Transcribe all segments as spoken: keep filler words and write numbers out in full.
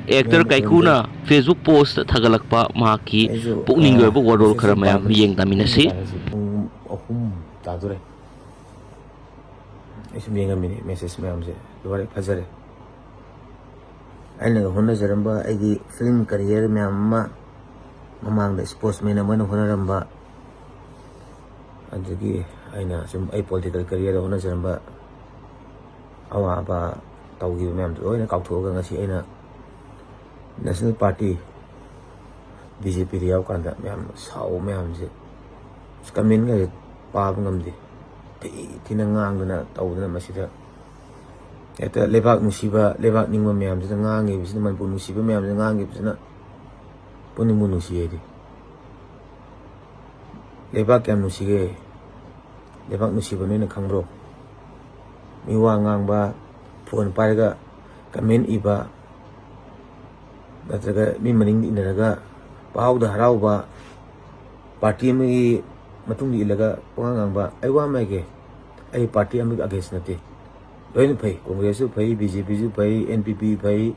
Actor ꯀꯥꯏꯀꯨꯅ Facebook post ꯊꯥꯒꯠꯂꯛꯄ ꯃꯍꯥꯛꯀꯤ ꯑꯩꯁꯨ, ꯄꯨꯛꯅꯤꯡꯒꯤ ꯑ, ꯑꯣꯏꯕ ꯋꯥꯔꯣꯜ ꯃꯦꯁꯦꯖ ꯈꯔ ꯃꯌꯥꯝ ꯄꯥꯕꯅꯤ꯫ ꯌꯦꯡ ꯇꯥꯃꯤꯟꯅꯁꯤ꯫ ꯄꯨꯡ ꯑꯍꯨꯝ ꯇꯥꯗꯣꯔꯦ꯫ ꯑꯩ ꯁꯨꯝ ꯌꯦꯡꯉꯝꯃꯤꯅꯦ ꯃꯦꯁꯦꯖ ꯃꯌꯥꯝꯁꯦ꯫ ꯂꯣꯏꯔꯦ, ꯐꯖꯔꯦ꯫ ꯑꯩꯅꯒ ꯍꯣꯠꯅꯖꯔꯝꯕ ꯑꯩꯒꯤ ꯐꯤꯂꯝ ꯀꯔꯤꯌꯔ ꯃꯌꯥꯝ ꯑꯃ, ꯃꯃꯥꯡꯗ ꯁ꯭ꯄꯣꯔꯠꯁꯃꯦꯟ ꯑꯃ ꯑꯣꯏꯅ ꯍꯣꯠꯅꯔꯝꯕ, ꯑꯗꯒꯤ ꯑꯩꯅ ꯁꯨꯝ ꯑꯩ ꯄꯣꯂꯤꯇꯤꯀꯦꯜ ꯀꯔꯤꯌꯔꯗ ꯍꯣꯠꯅꯖꯔꯝꯕ, ꯑꯋꯥꯕ ꯇꯧꯈꯤꯕ ꯃꯌꯥꯝꯗꯣ ꯂꯣꯏꯅ ꯀꯥꯎꯊꯣꯛꯑꯒ ꯉꯁꯤ ꯑꯩꯅ ꯅꯦꯁꯅꯦꯜ ꯄꯥꯔꯇꯤ ꯕꯤ ꯖꯦ ꯄꯤꯗ ꯌꯥꯎꯀꯥꯟꯗ ꯃꯌꯥꯝ ꯁꯥꯎꯕ ꯃꯌꯥꯝꯁꯦ, ꯀꯃꯦꯟꯒꯁꯦ ꯄꯥꯕ ꯉꯝꯗꯦ꯫ ꯊꯤ ꯊꯤꯅ ꯉꯥꯡꯗꯅ ꯇꯧꯗꯅ ꯃꯁꯤꯗ ꯍꯦꯛꯇ ꯂꯩꯕꯥꯛ ꯅꯨꯡꯁꯤꯕ, ꯂꯩꯕꯥꯛ ꯅꯤꯡꯕ ꯃꯌꯥꯝꯁꯤꯅ ꯉꯥꯡꯉꯤꯕꯁꯤꯅ, ꯃꯅꯤꯄꯨꯔ ꯅꯨꯡꯁꯤꯕ ꯃꯌꯥꯝꯁꯤꯅ ꯉꯥꯡꯉꯤꯕꯁꯤꯅ ꯄꯨꯛꯅꯤꯡꯕꯨ ꯅꯨꯡꯁꯤ ꯑꯩꯗꯤ꯫ ꯂꯩꯕꯥꯛ ꯀꯌꯥꯝ ꯅꯨꯡꯁꯤꯒꯦ? ꯂꯩꯕꯥꯛ ꯅꯨꯡꯁꯤꯕ ꯅꯣꯏꯅ ꯈꯪꯕ꯭ꯔꯣ? ꯃꯤ ꯋꯥ ꯉꯥꯡꯕ, ꯐꯣꯟ ꯄꯥꯏꯔꯒ ꯀꯃꯦꯟ ꯏꯕ, ꯅꯠꯇ꯭ꯔꯒ ꯃꯤ ꯃꯅꯤꯡꯗ ꯏꯟꯅꯔꯒ ꯄꯥꯎꯗ ꯍꯔꯥꯎꯕ, ꯄꯥꯔꯇꯤ ꯑꯃꯒꯤ ꯃꯇꯨꯡꯗ ꯏꯜꯂꯒ ꯄꯉꯥꯡ ꯉꯥꯡꯕ, ꯑꯩ ꯋꯥ ꯑꯃ ꯍꯥꯏꯒꯦ, ꯑꯩ ꯄꯥꯔꯇꯤ ꯑꯃꯒꯤ ꯑꯒꯦꯟꯁ ꯅꯠꯇꯦ꯫ ꯂꯣꯏꯅ ꯐꯩ, ꯀꯣꯡꯒ꯭ꯔꯦꯁꯁꯨ ꯐꯩ, ꯕꯤ ꯖꯦ ꯄꯤꯁꯨ ꯐꯩ, ꯑꯦꯟ ꯄꯤ ꯄꯤ ꯐꯩ,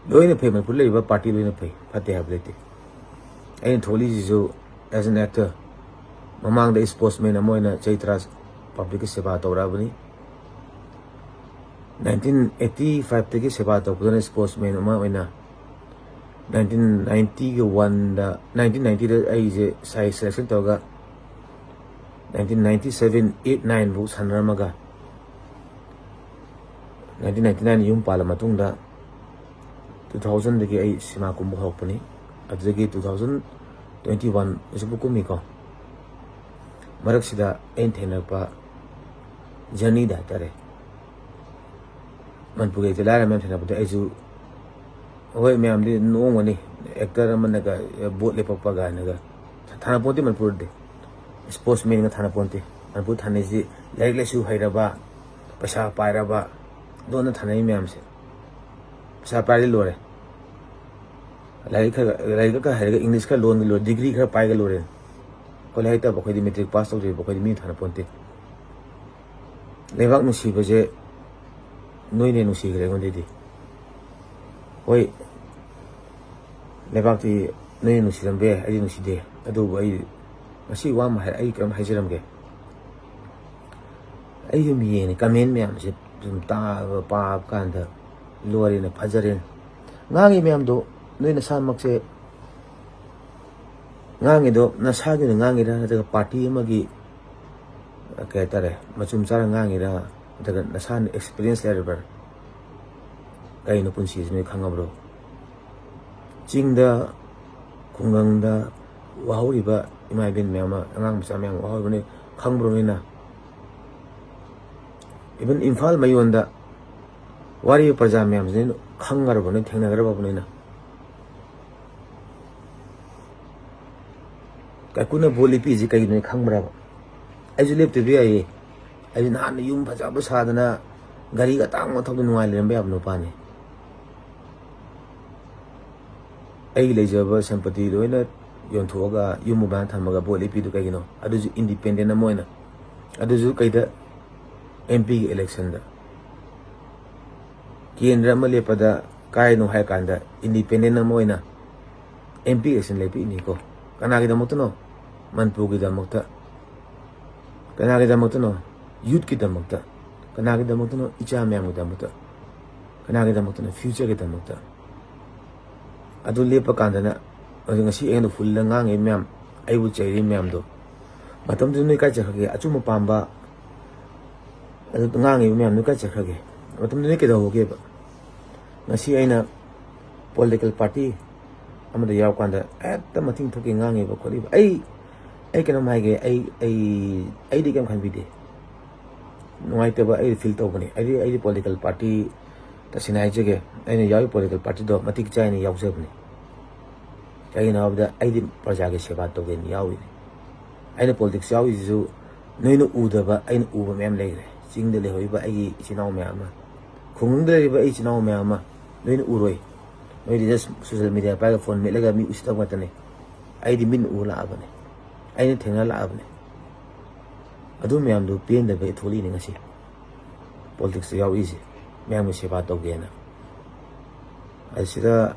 ꯂꯣꯏꯅ ꯐꯩ꯫ ꯃꯅꯤꯄꯨꯔꯗ ꯂꯩꯔꯤꯕ ꯄꯥꯔꯇꯤ ꯂꯣꯏꯅ ꯐꯩ, ꯐꯠꯇꯦ ꯍꯥꯏꯕ ꯂꯩꯇꯦ꯫ ꯑꯩꯅ ꯊꯣꯛꯂꯤꯁꯤꯁꯨ as an actor, ꯃꯃꯥꯡꯗ ꯁ꯭ꯄꯣꯔꯠꯁꯃꯦꯟ ꯑꯃ ꯑꯣꯏꯅ ꯆꯍꯤ ꯇꯔꯥ ꯄꯕ꯭ꯂꯤꯛꯀꯤ ꯁꯦꯕꯥ ꯇꯧꯔꯛꯑꯕꯅꯤ꯫ ꯅꯥꯏꯟꯇꯤꯟ ꯑꯩꯠꯇꯤ ꯐꯥꯏꯚꯇꯒꯤ ꯁꯦꯕꯥ ꯇꯧꯕꯗꯨꯅ ꯁ꯭ꯄꯣꯔꯠꯁꯃꯦꯟ ꯑꯃ ꯑꯣꯏꯅ ꯅꯥꯏꯟꯇꯤꯟ ꯅꯥꯏꯟꯇꯤꯒ ꯋꯥꯟꯗ, ꯅꯥꯏꯟꯇꯤꯟ ꯅꯥꯏꯟꯇꯤꯗ ꯑꯩꯁꯦ ꯁꯥꯏ ꯁꯦꯂꯦꯛꯁꯟ ꯇꯧꯔꯒ ꯅꯥꯏꯟꯇꯤꯟ ꯅꯥꯏꯟꯇꯤ ꯁꯚꯦꯟ, ꯑꯩꯠ, ꯅꯥꯏꯟꯐꯧ ꯁꯥꯟꯅꯔꯝꯃꯒ ꯅꯥꯏꯟꯇꯤꯟ ꯅꯥꯏꯟꯇꯤ ꯅꯥꯏꯟ ꯌꯨꯝ ꯄꯥꯜꯂ ꯃꯇꯨꯡꯗ ꯇꯨ ꯊꯥꯎꯖꯟꯗꯒꯤ ꯑꯩ ꯁꯤꯃꯥ ꯀꯨꯝꯕ ꯍꯧꯔꯛꯄꯅꯤ꯫ ꯑꯗꯨꯗꯒꯤ ꯇꯨ ꯊꯥꯎꯖꯟ ꯇ꯭ꯋꯦꯟꯇꯤ ꯋꯥꯟ ꯍꯧꯖꯤꯛꯄꯨ ꯀꯨꯝꯃꯤꯀꯣ꯫ ꯃꯔꯛꯁꯤꯗ ꯑꯩꯅ ꯊꯦꯡꯅꯔꯛꯄ ꯖꯔꯅꯤꯗ ꯍꯥꯏꯇꯥꯔꯦ, ꯃꯅꯤꯄꯨꯔꯒꯤ ꯂꯩꯇ ꯂꯥꯏꯔ ꯃꯌꯥꯝ ꯊꯦꯡꯅꯕꯗ ꯑꯩꯁꯨ, ꯍꯣꯏ, ꯃꯌꯥꯝꯗꯤ ꯅꯣꯛꯑꯝꯒꯅꯤ, ꯑꯦꯛꯇꯔ ꯑꯃꯅꯒ ꯚꯣꯠ ꯂꯦꯞꯄꯛꯄ ꯀꯥꯏꯅꯒ꯫ ꯊꯥꯅꯄꯣꯟꯇꯦ ꯃꯅꯤꯄꯨꯔꯗꯤ, ꯁ꯭ꯄꯣꯔꯠꯁꯃꯦꯟꯒ ꯊꯥꯅꯄꯣꯟꯇꯦ꯫ ꯃꯅꯤꯄꯨꯔ ꯊꯥꯅꯩꯁꯤ ꯂꯥꯏꯔꯤꯛ ꯂꯥꯏꯁꯨ ꯍꯩꯔꯕ, ꯄꯩꯁꯥ ꯄꯥꯏꯔꯕ, ꯂꯣꯟꯅ ꯊꯥꯅꯩ ꯃꯌꯥꯝꯁꯦ꯫ ꯄꯩꯁꯥ ꯄꯥꯏꯔꯗꯤ ꯂꯣꯏꯔꯦ꯫ ꯂꯥꯏꯔꯤꯛ ꯈꯔ, ꯂꯥꯏꯔꯤꯛ ꯈꯔ ꯍꯩꯔꯒ, ꯏꯪꯂꯤꯁ ꯈꯔ ꯂꯣꯟꯗꯤ ꯂꯣꯏꯔꯦ, ꯗꯤꯒ꯭ꯔꯤ ꯈꯔ ꯄꯥꯏꯒ ꯂꯣꯏꯔꯦ꯫ ꯑꯩꯈꯣꯏ ꯂꯥꯏꯔꯤꯛ ꯇꯝꯕ ꯑꯩꯈꯣꯏꯗꯤ, ꯃꯦꯇ꯭ꯔꯤꯛ ꯄꯥꯁ ꯇꯧꯗ꯭ꯔꯤꯕ ꯑꯩꯈꯣꯏꯗꯤ ꯃꯤ ꯊꯥꯅꯄꯣꯟꯇꯦ꯫ ꯂꯩꯕꯥꯛ ꯅꯨꯡꯁꯤꯕꯁꯦ ꯅꯣꯏꯅ ꯅꯨꯡꯁꯤꯈ꯭ꯔꯦ ꯑꯩꯉꯣꯟꯗꯩꯗꯤ꯫ ꯍꯣꯏ, ꯂꯩꯕꯥꯛꯇꯤ ꯅꯣꯏꯅ ꯅꯨꯡꯁꯤꯔꯝꯕ ꯌꯥꯏ, ꯑꯩꯗꯤ ꯅꯨꯡꯁꯤꯗꯦ꯫ ꯑꯗꯨꯕꯨ ꯑꯩ ꯉꯁꯤ ꯋꯥ ꯑꯃ ꯍꯥꯏ, ꯑꯩ ꯀꯔꯤꯝ ꯍꯥꯏꯖꯔꯝꯒꯦ꯫ ꯑꯩ ꯁꯨꯝ ꯌꯦꯡꯉꯦ, ꯀꯃꯦꯟ ꯃꯌꯥꯝꯁꯦ ꯁꯨꯝ ꯇꯥꯕ, ꯄꯥꯕ ꯀꯥꯟꯗ ꯂꯣꯏꯔꯦꯅ, ꯐꯖꯔꯦꯅ꯫ ꯉꯥꯡꯉꯤ ꯃꯌꯥꯝꯗꯣ ꯅꯣꯏ ꯅꯁꯥꯃꯛꯁꯦ, ꯉꯥꯡꯉꯤꯗꯣ ꯅꯁꯥꯒꯤ ꯑꯣꯏꯅ ꯉꯥꯡꯉꯤꯔꯥ, ꯅꯠꯇ꯭ꯔꯒ ꯄꯥꯔꯇꯤ ꯑꯃꯒꯤ, ꯀꯩ ꯍꯥꯏꯇꯥꯔꯦ, ꯃꯆꯨꯝ ꯆꯥꯔ ꯉꯥꯡꯉꯤꯔꯥ, ꯅꯠꯇ꯭ꯔꯒ ꯅꯁꯥꯅ ꯑꯦꯛꯁꯄꯤꯔꯤꯌꯦꯟꯁ ꯂꯩꯔꯕ꯭ꯔꯥ? ꯀꯩꯅꯣ ꯄꯨꯟꯁꯤꯁꯤ ꯅꯣꯏ ꯈꯪꯉꯕ꯭ꯔꯣ? ꯆꯤꯡꯗ, ꯈꯨꯡꯒꯪꯗ ꯋꯥꯍꯧꯔꯤꯕ ꯏꯃꯥ ꯏꯕꯦꯟ ꯃꯌꯥꯝ ꯑꯃ, ꯑꯉꯥꯡ ꯃꯆꯥ ꯃꯌꯥꯝ ꯋꯥꯍꯧꯔꯤꯕꯅꯤ, ꯈꯪꯕ꯭ꯔꯣ ꯅꯣꯏꯅ? ꯏꯚꯟ ꯏꯝꯐꯥꯜ ꯃꯌꯣꯟꯗ ꯋꯥꯔꯤꯕ ꯄ꯭ꯔꯖꯥ ꯃꯌꯥꯝꯁꯤ ꯅꯣꯏꯅ ꯈꯪꯈ꯭ꯔꯕ, ꯅꯣꯏ ꯊꯦꯡꯅꯈ꯭ꯔꯕ ꯅꯣꯏꯅ? ꯀꯥꯏꯀꯨꯅ ꯚꯣꯠ ꯂꯦꯞꯄꯤꯁꯤ ꯀꯩꯒꯤꯅꯣ ꯅꯣꯏ ꯈꯪꯕ꯭ꯔꯕ? ꯑꯩꯁꯨ ꯂꯦꯞꯇꯕ ꯌꯥꯏꯌꯦ꯫ ꯑꯩꯁꯨ ꯅꯍꯥꯟꯅ ꯌꯨꯝ ꯐꯖꯕ ꯁꯥꯗꯅ, ꯒꯥꯔꯤꯒ ꯑꯇꯥꯡꯕ ꯊꯧꯗꯅ ꯅꯨꯡꯉꯥꯏ ꯂꯩꯔꯝꯕ ꯌꯥꯕ ꯅꯨꯄꯥꯅꯤ꯫ ꯑꯩꯒꯤ ꯂꯩꯖꯕ ꯁꯝꯄꯇꯤ ꯂꯣꯏꯅ ꯌꯣꯟꯊꯣꯛꯑꯒ ꯌꯨꯝ ꯑꯗꯨꯃꯥꯏꯅ ꯊꯝꯃꯒ ꯚꯣꯠ ꯂꯦꯞꯄꯤꯗꯨ ꯀꯩꯒꯤꯅꯣ? ꯑꯗꯨꯁꯨ ꯏꯟꯗꯤꯄꯦꯟꯗꯦꯟ ꯑꯃ ꯑꯣꯏꯅ, ꯑꯗꯨꯁꯨ ꯀꯩꯗ, ꯑꯦꯝ ꯄꯤꯒꯤ ꯏꯂꯦꯛꯁꯟꯗ꯫ ꯀꯦꯟꯗ꯭ꯔ ꯑꯃ ꯂꯦꯞꯄꯗ ꯀꯥꯏꯅꯣ ꯍꯥꯏ ꯀꯥꯟꯗ ꯏꯟꯗꯤꯄꯦꯟꯗꯦꯟ ꯑꯃ ꯑꯣꯏꯅ ꯑꯦꯝ ꯄꯤ ꯏꯂꯦꯛꯁꯟ ꯂꯦꯞꯄꯤꯅꯤꯀꯣ꯫ ꯀꯅꯥꯒꯤꯗꯃꯛꯇꯅꯣ? ꯃꯅꯤꯄꯨꯔꯒꯤꯗꯃꯛꯇ꯫ ꯀꯅꯥꯒꯤꯗꯃꯛꯇꯅꯣ? ꯌꯨꯠꯀꯤꯗꯃꯛꯇ꯫ ꯀꯅꯥꯒꯤꯗꯃꯛꯇꯅꯣ? ꯏꯆꯥ ꯃꯌꯥꯝꯒꯤꯗꯃꯛꯇ꯫ ꯀꯅꯥꯒꯤꯗꯃꯛꯇꯅꯣ? ꯐ꯭ꯌꯨꯆꯔꯒꯤꯗꯃꯛꯇ꯫ ꯑꯗꯨ ꯂꯦꯞꯄ ꯀꯥꯟꯗꯅ ꯍꯧꯖꯤꯛ ꯉꯁꯤ ꯑꯩꯉꯣꯟꯗ ꯍꯨꯜꯂ ꯉꯥꯡꯉꯤ ꯃꯌꯥꯝ, ꯑꯩꯕꯨ ꯆꯩꯔꯤ ꯃꯌꯥꯝꯗꯣ, ꯃꯇꯝꯗꯨꯗ ꯅꯣꯏ ꯀꯥꯏ ꯆꯠꯈ꯭ꯔꯒꯦ? ꯑꯆꯨꯝꯕ ꯄꯥꯝꯕ, ꯑꯗꯨ ꯉꯥꯡꯉꯤꯕ ꯃꯌꯥꯝ ꯅꯣꯏ ꯀꯥꯏ ꯆꯠꯈ꯭ꯔꯒꯦ? ꯃꯇꯝꯗꯨꯗ ꯅꯣꯏ ꯀꯩꯗꯧꯍꯧꯒꯦꯕ? ꯉꯁꯤ ꯑꯩꯅ ꯄꯣꯂꯤꯇꯤꯀꯦꯜ ꯄꯥꯔꯇꯤ ꯑꯃꯗ ꯌꯥꯎꯔꯀꯥꯟꯗ ꯍꯦꯛꯇ ꯃꯊꯤꯡ ꯊꯣꯛꯀꯦ ꯉꯥꯡꯉꯤꯕ ꯈꯣꯠꯂꯤꯕ꯫ ꯑꯩ, ꯑꯩ ꯀꯩꯅꯣꯝ ꯍꯥꯏꯒꯦ, ꯑꯩ, ꯑꯩ, ꯑꯩꯗꯤ ꯀꯩꯝ ꯈꯟꯕꯤꯗꯦ꯫ ꯅꯨꯡꯉꯥꯏꯇꯕ ꯑꯩ ꯐꯤꯜ ꯇꯧꯕꯅꯤ꯫ ꯑꯩꯗꯤ, ꯑꯩꯗꯤ ꯄꯣꯂꯤꯇꯤꯀꯦꯜ ꯄꯥꯔꯇꯤ, ꯇꯁꯦꯡꯅ ꯍꯥꯏꯖꯒꯦ, ꯑꯩꯅ ꯌꯥꯎꯔꯤ ꯄꯣꯂꯤꯇꯤꯀꯦꯜ ꯄꯥꯔꯇꯤꯗꯣ ꯃꯇꯤꯛ ꯆꯥꯏꯅ ꯌꯥꯎꯖꯕꯅꯤ꯫ ꯀꯩꯒꯤꯅꯣ ꯍꯥꯏꯕꯗ ꯑꯩꯗꯤ ꯄ꯭ꯔꯖꯥꯒꯤ ꯁꯦꯕꯥ ꯇꯧꯒꯦꯅ ꯌꯥꯎꯔꯤꯅꯤ꯫ ꯑꯩꯅ ꯄꯣꯂꯤꯇꯤꯛꯁ ꯌꯥꯎꯔꯤꯁꯤꯁꯨ ꯅꯣꯏꯅ ꯎꯗꯕ ꯑꯩꯅ ꯎꯕ ꯃꯌꯥꯝ ꯂꯩꯈ꯭ꯔꯦ꯫ ꯆꯤꯡꯗ ꯂꯩꯍꯧꯔꯤꯕ ꯑꯩꯒꯤ ꯏꯆꯤꯟ ꯏꯅꯥꯎ ꯃꯌꯥꯝ ꯑꯃ, ꯈꯨꯡꯒꯪꯗ ꯂꯩꯔꯤꯕ ꯑꯩ ꯏꯆꯤꯟ ꯏꯅꯥꯎ ꯃꯌꯥꯝ ꯑꯃ ꯅꯣꯏꯅ just ꯁꯣꯁꯤꯌꯦꯜ ꯃꯦꯗꯤꯌꯥ ꯄꯥꯏꯔꯒ ꯐꯣꯟ ꯃꯦꯠꯂꯒ ꯃꯤ ꯎꯁꯤꯠꯇꯕ ꯉꯥꯛꯇꯅꯤ꯫ ꯑꯩꯗꯤ ꯃꯤꯠꯅ ꯎ ꯂꯥꯛꯑꯕꯅꯤ, ꯑꯩꯅ ꯊꯦꯡꯅ ꯂꯥꯛꯑꯕꯅꯤ꯫ ꯑꯗꯨ ꯃꯌꯥꯝꯗꯨ ꯄꯦꯟꯗꯕꯒꯤ ꯊꯣꯛꯂꯛꯏꯅꯤ ꯉꯁꯤ ꯄꯣꯂꯤꯇꯤꯛꯁꯇ ꯌꯥꯎꯔꯛꯏꯁꯦ, ꯃꯌꯥꯝꯒꯤ ꯁꯦꯕꯥ ꯇꯧꯒꯦꯅ꯫ ꯑꯁꯤꯗ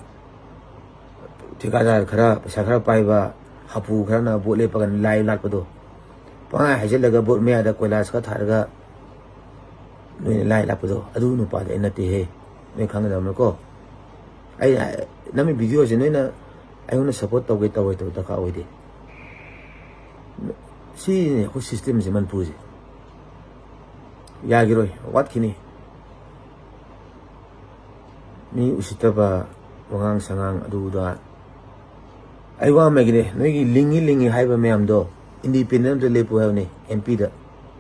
ꯊꯤꯀꯥꯗꯥꯔ ꯈꯔ, ꯄꯩꯁꯥ ꯈꯔ ꯄꯥꯏꯕ ꯍꯥꯄꯨ ꯈꯔꯅ ꯚꯣꯠ ꯂꯦꯞꯄꯒ ꯂꯥꯏ ꯂꯥꯠꯄꯗꯣ, ꯄꯪꯍꯥꯏ ꯍꯥꯏꯖꯤꯜꯂꯒ ꯚꯣꯠ ꯃꯌꯥꯗ ꯀꯣꯏꯂꯥꯁ ꯈꯔ ꯊꯥꯔꯒ ꯅꯣꯏꯅ ꯂꯥꯏ ꯂꯥꯠꯄꯗꯣ, ꯑꯗꯨ ꯅꯨꯄꯥꯗꯣ ꯑꯩ ꯅꯠꯇꯦꯍꯦ꯫ ꯅꯣꯏ ꯈꯪꯒꯗꯕꯅꯤꯀꯣ꯫ ꯑꯩ ꯅꯝꯃꯤ ꯚꯤꯗꯤꯑꯣꯁꯦ ꯅꯣꯏꯅ ꯑꯩꯉꯣꯟꯗ ꯁꯞꯄꯣꯔꯠ ꯇꯧꯒꯦ ꯇꯧꯔꯣꯏ ꯇꯧꯕ ꯗꯔꯀꯥꯔ ꯑꯣꯏꯗꯦ꯫ ꯁꯤꯅꯤ ꯑꯩꯈꯣꯏ ꯁꯤꯁꯇꯦꯝꯁꯦ ꯃꯅꯤꯄꯨꯔꯁꯦ꯫ ꯌꯥꯈꯤꯔꯣꯏ, ꯋꯥꯠꯈꯤꯅꯤ꯫ ꯃꯤ ꯎꯁꯤꯠꯇꯕ, ꯋꯥꯉꯥꯡ ꯁꯉꯥꯡ ꯑꯗꯨꯗ꯫ ꯑꯩ ꯋꯥ ꯑꯃ ꯍꯥꯏꯒꯦꯅꯦ, ꯅꯣꯏꯒꯤ ꯂꯤꯡꯉꯤ ꯂꯤꯡꯉꯤ ꯍꯥꯏꯕ ꯃꯌꯥꯝꯗꯣ ꯏꯟꯗꯤꯄꯦꯟꯗꯦꯟ ꯑꯝꯇ ꯂꯦꯞꯄꯨ ꯍꯥꯏꯕꯅꯤ, ꯑꯦꯝ ꯄꯤꯗ꯫